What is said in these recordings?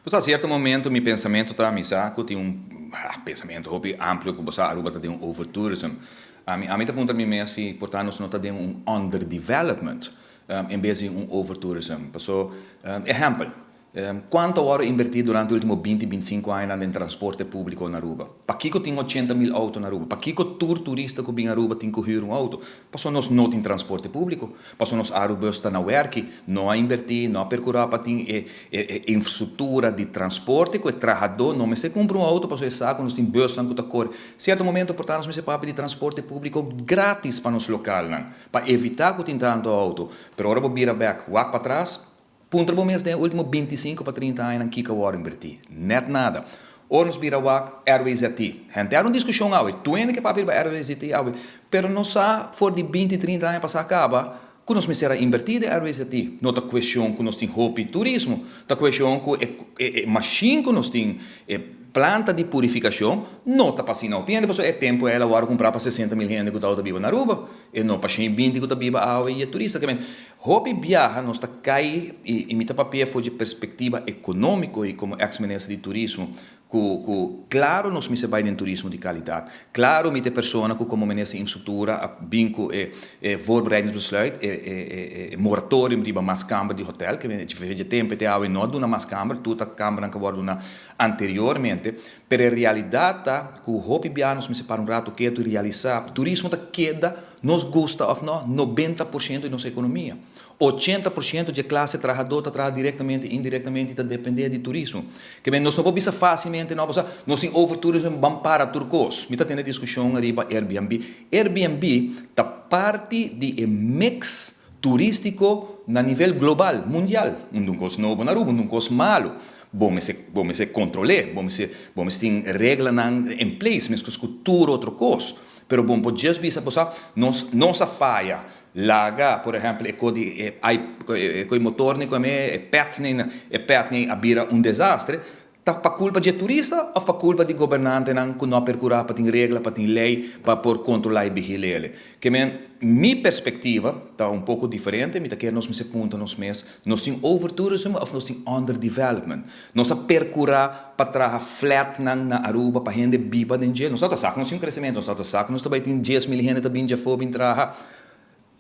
Pues a cierto momento mi pensamento ta mi sa cu tin un pensamento hopi amplio cu bo sa Aruba ta den un overtourism. Ami ta puntra mi mes si por ta nos no ta den un underdevelopment en bes di un overtourism. Paso, ehempel, Cuanto a worde inverti durante ultimo 20, 25 añanan den transporte publico na Aruba? Pakico tin 80 mil auto na Aruba? Pakico tur turista cu bin Aruba tin cu huur un auto? Paso nos no tin transporte publico. Paso nos Arubus ta na werki, no a inverti, no a percura pa tin e infrastructura di transporte cu e trahador no mester cumpra un auto, paso e sa cu nos tin busnan cu ta core. Cierto momento por ta nos mester papia di transporte publico gratis pa nos localnan, pa evita cu tin tanto auto. Pero ora bo bira bek, wak pa atras, puntra bo mes den ultimo 25 pa 30 aña kico a wordo inverti. Net nada. Ora nos bira wak RWZT. Hende un discusion awe. Tur hende ke papia riba RWZT awe. Pero no sa for di 20, 30 aña pasa caba cu nos mester a inverti den RWZT. No ta cuestion cu nos tin hopi turismo. Ta cuestion cu e machine cu nos tin, e planta di purificacion, no ta pa asina hopi hende. Pasobra e tempo el a wordo cumpra pa 60 mil hende cu ta biba na Aruba. E no pa 120 cu ta biba awe y e turista. Ke men, hopi biaha nos ta cay y mi ta papia for di perspectiva economico y como ex-minister di turismo, cu claro nos mester bay den turismo di calidad. Claro mi ta persona cu como minister di infrastructura a bin cu e voorbereidingsbesluit, e moratorium riba mas camber di hotel, ke men tempo te awe no duna mas camber, tur ta cambernan cu a wordo duna anteriormente, pero e realidad ta cu hopi biaha nos mester para un rato keto y realisa, turismo ta keda, nos gusta of no, 90% di nos economia. 80% di clase trahador ta traha directamente, indirectamente ta depende di turismo. Ke men nos no por bisa facilmente, no, pasobra nos tin overtourism, ban para tur cos. Mi ta tene discusion riba Airbnb. Airbnb ta parti di e mix turistico na nivel global, mundial. Un cos nobo na Aruba, un cos malo. Bo mester controla, bo mester tin reglanan in place, mescos cu tur otro cos. Pero bon, por just bisa, pasobra nos a faya, laga, por ehempel, e di e motor ni come e pet ni a bira un desastre, ta pa culpa di turista of pa culpa di gobernantenan cu no a percura pa tin regla, pa tin ley, pa por controla y vigila? Ke men, mi perspectiva ta un poco diferente, mi ta kere nos mester puntra nos mes, nos tin overtourism of nos tin underdevelopment? Nos a percura pa traha flatnan na Aruba pa hende biba den dje. Nos ta sa cu nos tin un crecemento, nos ta sa cu nos tambe tin 10 mil hende tambe afo bin traha.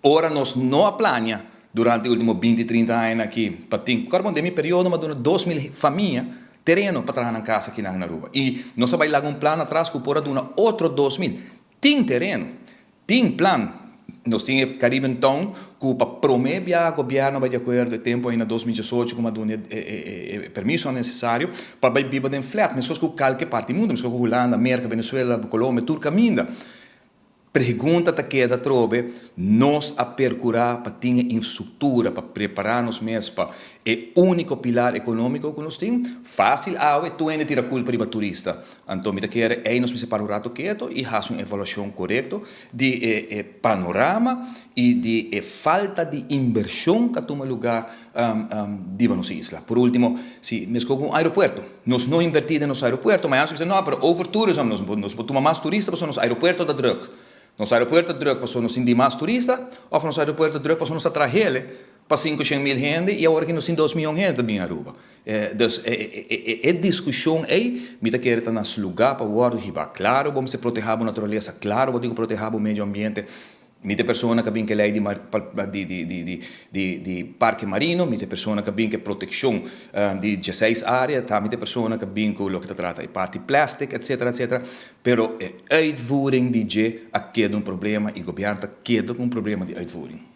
Ora nos no a plania durante e ultimo 20, 30 aña aki, pa tin, awor, den mi periodo, m'a duna 2 mil famia tereno pa traha na cas aki na Aruba. Y nos a bay laga un plan atras cu por a duna otro 2 mil. Tin tereno, tin plan. Nos tin Caribbean Town cu pa prome biaha gobierno bay di acuerdo e tempo ey na 2018 cu m'a duna e permiso necesario pa bay biba den flat, mescos cu cualke parti di mundo, mescos cu Hulanda, Merca, Venezuela, Colombia, tur caminda. Pregunta ta keda trobe, nos a percura pa tin infrastructura, pa prepara nos mes pa e unico pilar economico cu nos tin? Facil awe, tur hende tira culpa riba turista. Anto, mi ta kere, ey nos mester para un rato keto y haci un evaluacion corecto di e panorama y di e falta di inversion cu a tuma lugar di nos isla. Por ultimo, si mescos cu un aeropuerto, nos no inverti den nos aeropuerto, mas antes no, pero overtourism, nos tuma mas turista, pasobra nos aeropuerto ta druk. Nos aeropuerto druk pasobra nos tin mas turista, of nos aeropuerto druk pasobra nos a traha pa 500 mil hende y awor cu nos tin 2 miyon hende bin Aruba. Dus e discusion ey, mi ta kere ta na su lugar pa wordo hiba. Claro, bo mester proteha bo naturalesa, claro, bo tin cu proteha bo medio ambiente. Mi ta persona cu bin cu ley di parke marino, mi ta persona cu bin cu proteccion di 16 area, ta mi ta persona cu bin cu loke ta trata e parti plastic, etc., etc. Pero e uitvoering di dje a keda un problema y gobierno ta keda cu un problema di uitvoering.